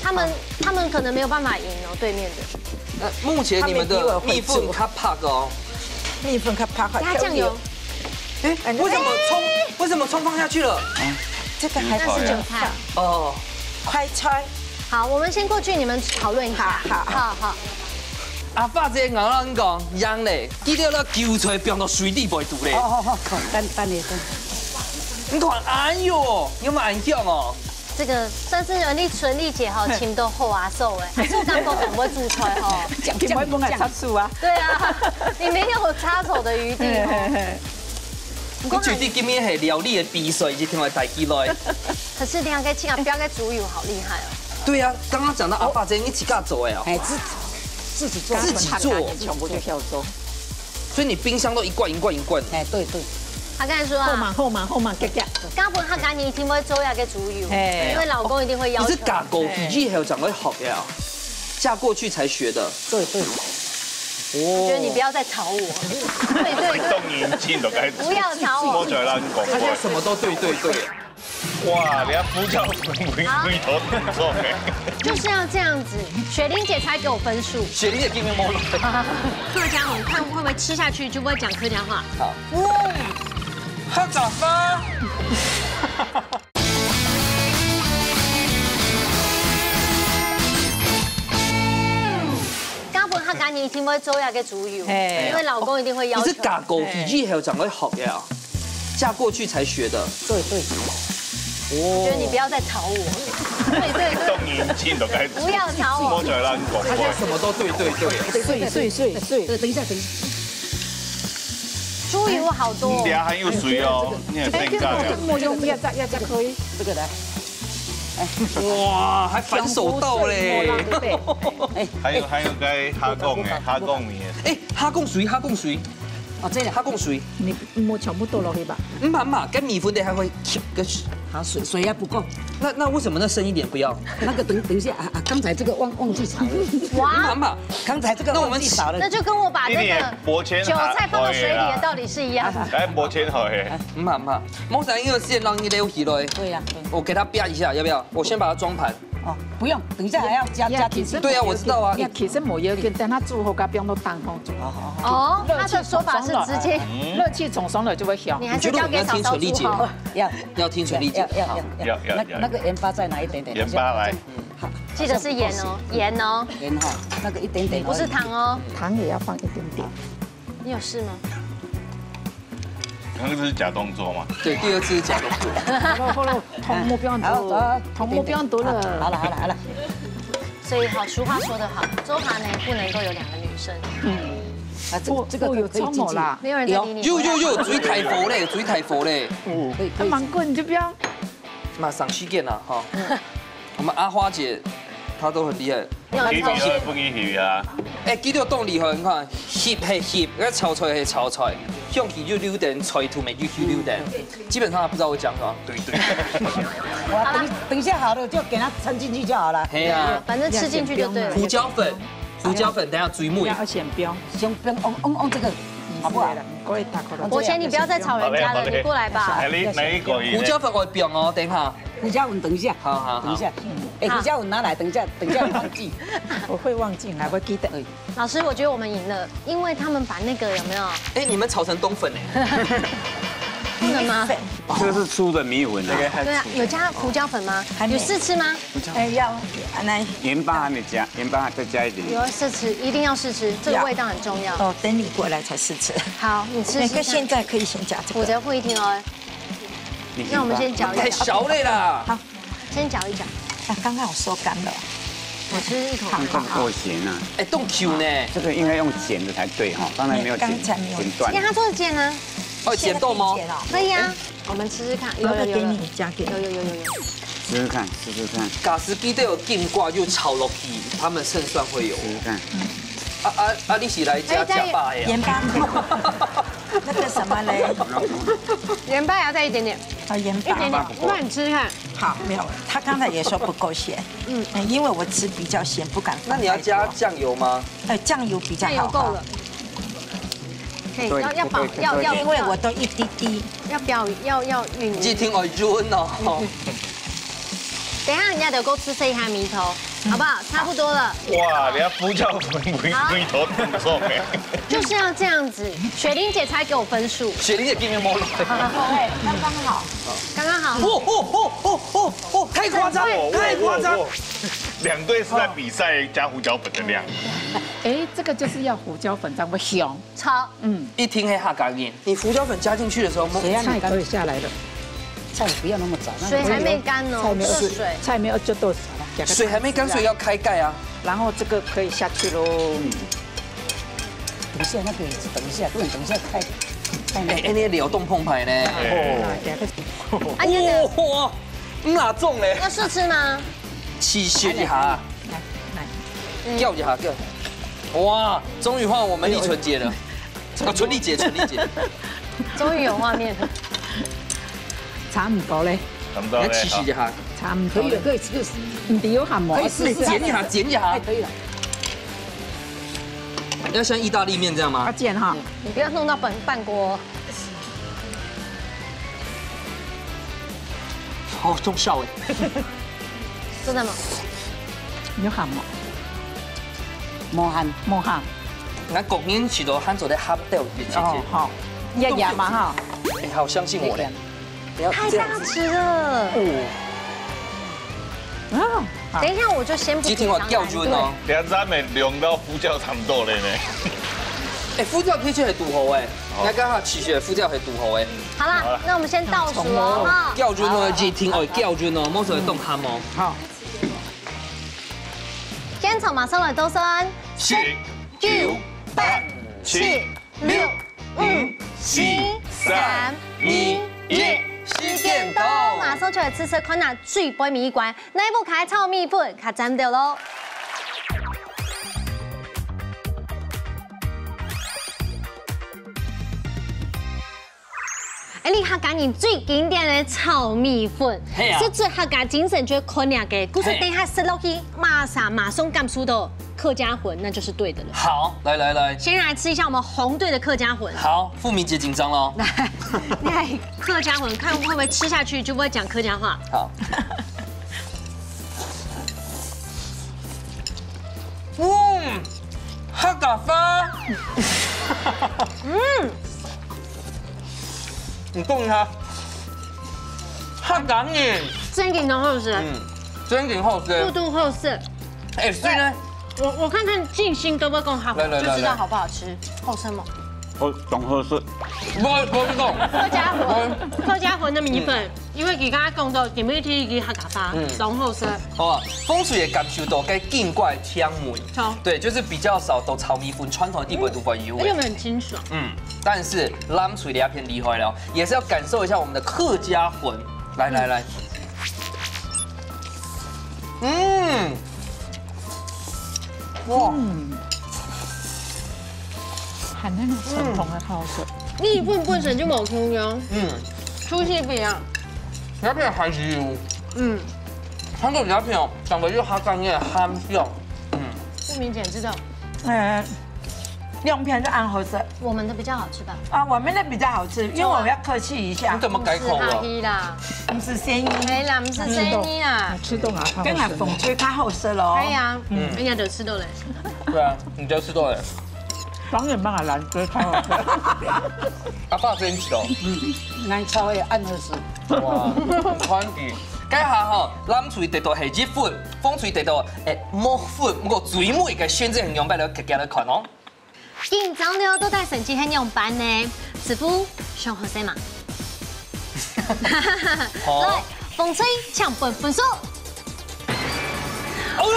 他們，他們可能沒有辦法贏哦，對面的。那目前你們的蜜粉較白哦。蜜粉較白，加醬油。 哎，為什麼蔥，為什麼蔥放下去了？這個還不能放。那是韭菜。哦。快菜。好，我們先過去，你們討論一下。好，好。好，好。阿發姐，𠊎摎你講，贏咧，記得拿韭菜放到水裡背煮咧。哦，好，好，好，等，等一下。你看，哎喲，有無恁香哦？ 這個算是人力純麗姐吼，嘿。尋到好阿嫂哎，阿嫂感覺很會煮菜吼。講，講，講。對啊，你沒有插手的餘地吼。嘿，嘿，嘿。毋過還，你絕對今日係料理个比賽，一定會帶起來。可是你看，這个青阿標个豬油好厲害哦。對啊，剛剛講到阿爸這，你自家做的哦。哎，自，自己做。自己做。全部就曉做。 所以你冰箱都一罐一罐一罐。哎，對，對。他剛才說啊，好嘛，好嘛，好嘛，遽遽。家本客家人一定會做這个豬油，嘿。因為老公一定會要求。你是嫁過去以後正會學的啊？嫁過去才學的。對，對。哦。我覺得你不要再吵我。對，對，對。當年輕都該不要吵我。摸出來讓你講話。他現在什麼都對，對，對。 哇，你看呼叫回，回，好。回頭挺重欸。就是要這樣子，雪玲姐才給我分數。雪玲姐今天摸了。客家人看會不會吃下去就不會講客家話。好。哇，客家話。家本客家人一定會做這个豬油，嘿。因為老公一定會要求。你是嫁過去以後正會學的啊？ 嫁過去才學的。對，對。我覺得你不要再吵我。對，對，對。當年輕都該不要吵我。摸出來讓你講話。他現在什麼都對，對，對。對，對，對，對。對，等一下，等一下。豬油好多哦。你等下還有水哦，你很尷尬哦。哎，這個，這個，這個可以。這個來。哇，還反手倒嘞。哎，還有，還有該蝦公欸，蝦公米欸。哎，蝦公水，蝦公水。哦，這個。蝦公水。你 無全部倒落去吧？毋怕，毋怕，該米粉底還會濺个。好，水，水還不夠。那，那為什麼那剩一點不要？那個等，等一下啊，啊，剛才這個忘，忘記炒了。哇！毋怕，毋怕。剛才這個忘記炒了。那我們，那就跟我把那個一點薄芡韭菜放到水裡的道理是一樣的。來，薄芡好欸。毋怕，毋怕，莫想，因為先讓你撈起來。對呀，對。我給它煸一下，要不要？我先把它裝盤。 哦，不用，等一下還要加，加進去。對啊，我知道啊。其實無要緊，等下煮好，該放到頂項煮。哦，他的說法是直接，熱氣衝上來就會香。你還是交給嫂嫂煮好。要，要聽純麗姐。要，要，要，要。要，要，那，要。那個鹽巴再拿一點點。鹽巴來。好，記得是鹽哦，鹽哦。鹽哈，那個一點點而已。不是糖哦。糖也要放一點點。 你有事嗎？剛剛這是假動作嗎？對，第二次是假動作。好了，好了，同目標很多了，好，走啊。同目標很多了。好了，好了，好了。所以好，俗話說得好，做下呢不能夠有兩個女生。嗯。啊，這，這個可以進去。有，有，有，水太火嘞，水太火嘞。嗯，可以，可以。那芒果你就不要。馬上去見了哈。我們阿花姐，她都很厲害。 佢比較不容易去啊。哎，佢都當厲害，你看，翕係翕，該炒菜係炒菜，香氣溜溜等，菜頭尾溜溜等，基本上他不知道我講什麼。對對。哇，等，等一下好了，就給它摻進去就好了。嘿啊。反正吃進去就對了。胡椒粉，胡椒粉，等下最尾。要先不用。先不用，用，用，用這個，好不好？可以打開了。我先，你不要再吵人家了，好嘞，好嘞。你過來吧。哎，你，你過去。胡椒粉我放哦，等一下。 胡椒粉等一下，好，好，好。等一下，哎，好。胡椒粉拿來，等一下，等一下忘記。我會忘記，來，我記得。老師，我覺得我們贏了，因為他們把那個有沒有？哎，你們炒成冬粉欸。不能嗎？這個是粗的米粉啊。對啊，有加胡椒粉嗎？還沒。有試吃嗎？哎，要，來。鹽巴還沒加，鹽巴再加一點。有要試吃，一定要試吃，這個味道很重要。哦，等你過來才試吃。好，你吃吃看。那個現在可以先加這個。我覺得不一定哦。 那我們先攪一攪。太少了啦。好，先攪一攪。啊，剛剛我收乾了。我吃一口看看。看夠鹹啊。哎，當Q呢。這個應該用剪的才對哈，剛才沒有剪，剛才沒有。剪斷。因為它做得剪啊。哦，剪斷嗎？現在可以剪哦。可以啊，我們吃吃看。有，有，有，有。那個給你，加給你。有，有，有，有，有。試試看，試試看。假使記得有金瓜就炒落去，他們勝算會有。試試看。啊，啊，啊，你是來加，哎，加，加把的啊？鹽巴。那個什完了。盐巴要再一点点，啊，盐巴。一点点，那你吃吃看。好，没有，他刚才也说不够咸。嗯，因为我吃比较咸，不敢放太多。那你要加酱油吗？呃，酱油比较好。酱油够了。可以，要要保要要，因为我都一滴滴。要表要要运一定要运哦。等一下人家就给我吃这一下米头，好不好？差不多了。哇，人家呼叫粉米米头挺重哎。就是要这样子，雪玲姐才给我分数。雪玲姐给你摸了。哎，刚刚好。刚刚好。哦哦哦哦哦哦，太夸张，太夸张。两队是在比赛加胡椒粉的量。哎，这个就是要胡椒粉才会香。超。嗯，一听黑哈嘎音，你胡椒粉加进去的时候，谁让你干脆下来了？菜不要那么早，那个水还没干哦，菜没有热水。菜没有就多少了，给它水还没干，水要开盖啊。然后这个可以下去喽。等一下，那个椅子，等一下，不能等一下开。哎，哎，那个流动澎湃呢？哦，啊，你那个哇，哇，那种嘞，要试吃吗？试试一下，来来，叫一下，叫。哇，终于换我们丽纯姐了。啊，纯丽姐，纯丽姐，终于有画面了。差不多嘞，差不多嘞，你要试试一下。差不多嘞。可以了，可以吃，可以吃。你有喊吗？可以试试，剪一下，剪一下。哎，可以了。要像意大利面这样吗？要剪哈。你不要弄到半半锅。好，中效哎。真的吗？你有喊吗？无喊，无喊。那国人许多喊做的喊掉一点点。哦，好，一样嘛哈。哎，好，相信我嘞。不要这样子。太大只了。哦。啊，好。等一下，我就先不紧张了。今天我掉jouer哦。两三美量到呼叫差不多了呢。哎，呼叫可以去很堵喉哎，那刚好起血呼叫很堵喉哎。好啦，那我们先倒数哦哈。掉jouer哦，一定哦，掉jouer哦，莫说动他哦。好。现场马上来倒算，十、九、八、七、六、五、四、三、二、一，时间到，马上就来试试看啊，最尾一关，哪一部个炒米粉較讚到咯？ 哎，你客家人最經典个炒米粉，係啊。係最客家精神就係看這个，故所等下食落去，馬上馬上感受到客家魂，那就是對的了。好，來來來，先來吃一下我們紅隊的客家魂。好，富明姐緊張咯。來，你看客家魂，看會不會吃下去就不會講客家話。好。嗯，客家話。嗯。 你講一下，客家人，正經當好食，嗯，正經好食，肚肚好食。哎，所以呢，我我看看靜心都不講好，來來來來，就知道好不好吃，好吃嗎？我當好食。我我不講，客家魂，客家魂的米粉，因為佢剛剛講到，點不一个客家話，嗯，當好食。好啊，風水也感受到該景怪香味。好，對，就是比較少都炒米粉，傳統的地方都會有的。而且我們很清爽。嗯，但是藍隊這片厲害了。 也是要感受一下我們的客家魂。來來來，嗯，哇，嗯，還那種傳統的好食。米粉本身就無共樣，嗯，出去不一樣。這片還係有，嗯，韓國這片哦，講到有客家人个鹹香，嗯，富明姐知道，呃，兩片都恁好食。我們的比較好吃吧？啊，我們的比較好吃，因為我要客氣一下。你怎麼改口了？毋係客氣啦，毋係生意，哎啦，毋係生意啦，吃到啊，剛才風吹較好食咯。哎呀，嗯，人家都吃到嘞。對啊，你就吃到嘞。當然嘛，藍隊較好食。阿爸真熟。嗯，難炒个恁好食。哇，很歡喜。該下吼，藍隊得到係一分，紅隊得到誒無分，毋過最尾个選擇係仰般來，大家來看哦。 緊張了，到底成績係仰般呢？師傅，想好勢嘛？好。來，紅隊請分分數。哦喲，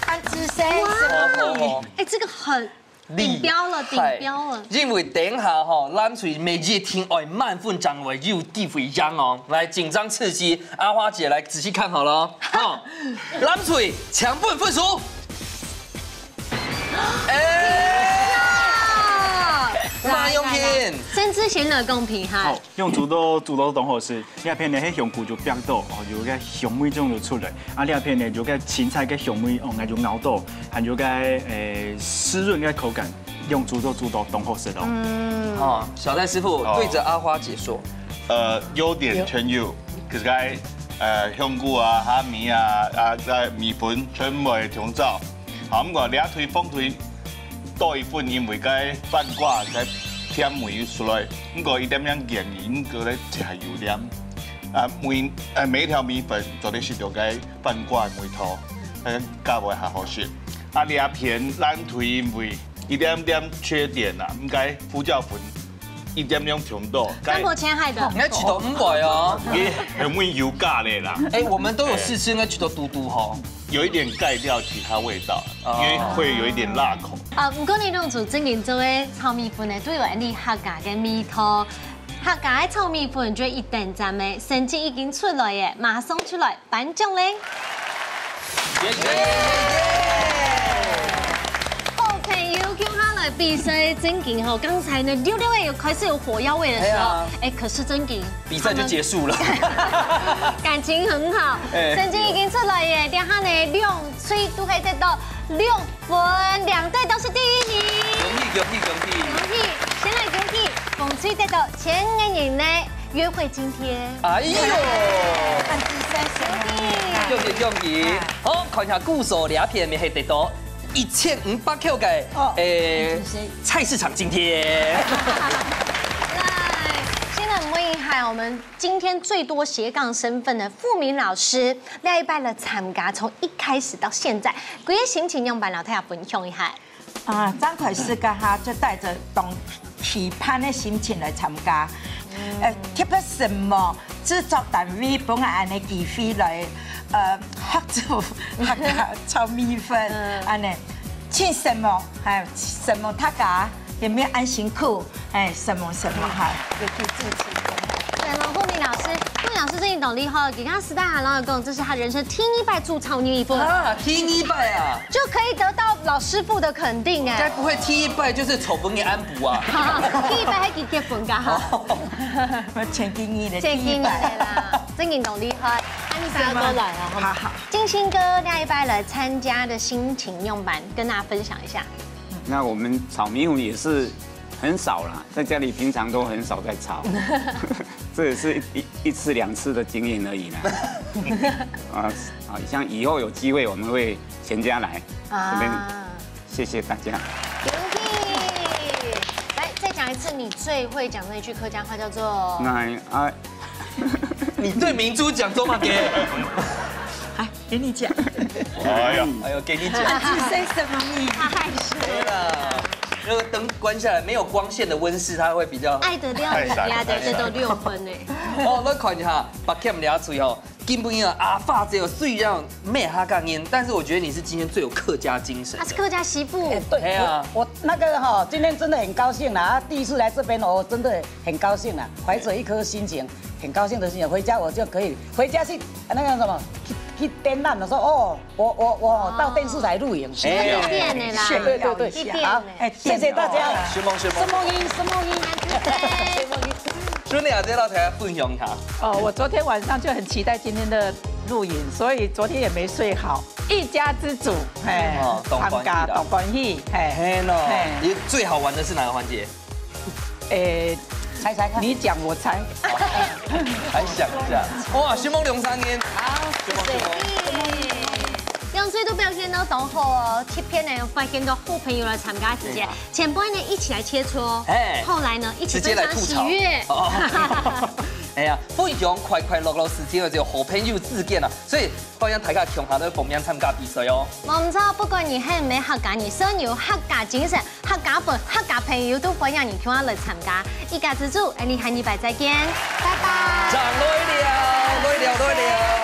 滿分！恁仔細，哇，師傅。哎，這個很頂標了，頂標了。因為等下吼，藍隊每一題愛滿分正會有機會贏哦。來，緊張刺激，阿花姐來仔細看好了哦。好，藍隊請分分數。 哎，沈志賢來講評哈。好，用煮到煮到當好食，這片呢，該香菇就煏到，哦，有个香味種就出來。啊，這片呢，有个青菜个香味，哦，𠊎就咬到，還有个，誒，濕潤个口感，用煮到煮到當好食咯。嗯。哦，小戴師傅對著阿花姐說，呃，優點全有，就是該，呃，香菇啊、蝦米啊、啊，該米粉全部會調到。好，毋過這推風推 多一分，因為該番瓜个甜味出來，毋過一點點鹹味，毋過咧食有點。啊，每，呃，每一條米粉做得食到該番瓜个味道，呃，較會較好食。啊，這片咱推因為一點點缺點啊，應該胡椒粉一點點調到，該無錢害的。你愛試到毋會哦。佢很會油加咧啦。哎，我們都有試吃，應該試到嘟嘟吼。 有一點蓋掉其他味道，因為會有一點辣口。啊，毋過呢，這種正經做个炒米粉呢，都有恁呢客家个味道。客家个炒米粉就一等讚个，成績已經出來耶，馬上出來頒獎咧。好朋友共下來比賽，正經吼，剛才呢，六六个有開始有火藥味的時候，哎，可是正經比賽就結束了。感情很好，成績已經出來耶，這下呢，兩隊都可以得到六分，兩隊都是第一名。恭喜恭喜恭喜！恭喜，先來恭喜紅隊得到千个銀呢，約會津貼。哎呦，看第三什麼？恭喜恭喜！好，看一下鼓手這片面係得到一千五百塊个，誒，菜市場津貼。來，現在我們問一下我們 今天最多斜槓身份的富明老師，這一擺來參加，從一開始到現在，佢个心情仰般，摎大家分享一下。啊，剛開始个哈，就帶著當期盼个心情來參加，呃，特別什麼製作單位分𠊎恁呢機會來，呃，學做客家炒米粉，恁呢，請什麼，還有什麼大家 也沒有恁辛苦，哎，什麼什麼哈，有去支持。對，富明老師，富明老師真的當厲害，佢剛剛私底下摎𠊎講，這是他人生第一擺煮炒米粉，啊，第一擺啊，就可以得到老師傅的肯定哎。該不會第一擺就是炒粉个安補啊？第一擺還結結婚噶哈，我前幾年的前幾年第一擺。的啦，真的當厲害。那你想要過來啊？好好。金星哥這一擺來參加的心情仰般，跟大家分享一下。那我們炒米粉也是很少啦，在家裡平常都很少在炒，這也是一一一次兩次的經驗而已啦。啊啊，像以後有機會我們會全家來這邊，啊，謝謝大家。恭喜！來，再講一次你最會講那句客家話，叫做那啊，你對明珠講中文給，哎，給你講，哎呀，哎呦，給你講。是誰什麼你？太是對啦，那個燈關下來，沒有光線的溫室，它會比較。愛的料理啊，得得到六分呢。哦，來看一下，八K了出哦，今晡日啊，阿發只有雖然沒客家人，但是我覺得你是今天最有客家精神他。是客家媳婦，對，哎呀我我那個哈，今天真的很高興啦，啊第一次來這邊哦，我真的很高興啦，懷著一顆心情，很高興的心情，回家我就可以回家去那個什麼去去展覽的時候，哦，我我我到電視台錄影，哎一点的啦，對對對一点好的。哎，謝謝大家。承蒙承蒙。什麼音什麼音？兄弟啊，這道題來分享一下。哦，我昨天晚上就很期待今天的錄影，所以昨天也沒睡好。一家之煮，嘿，哦當歡喜啦參加當歡喜，嘿，嘿喏嘿，你最好玩的是哪個環節？誒，猜猜看。你講我猜，還想一下，哇，承蒙兩儕人，好，承蒙承蒙。兩隊都表現到當好哦，特別呢發現到好朋友來參加直播，前輩呢一起來切磋，哎後來呢一起直接來分享喜吐槽悅。哦哎呀，分享快快樂樂時間，只有好朋友之間啊，所以歡迎大家共下來報名參加比賽哦。無錯，不管你係毋係客家人，只要你有客家精神、客家本、客家朋友，都歡迎你共下來參加。一家之煮，𠊎等下禮拜再見，拜拜。讚，來了，來了，來了。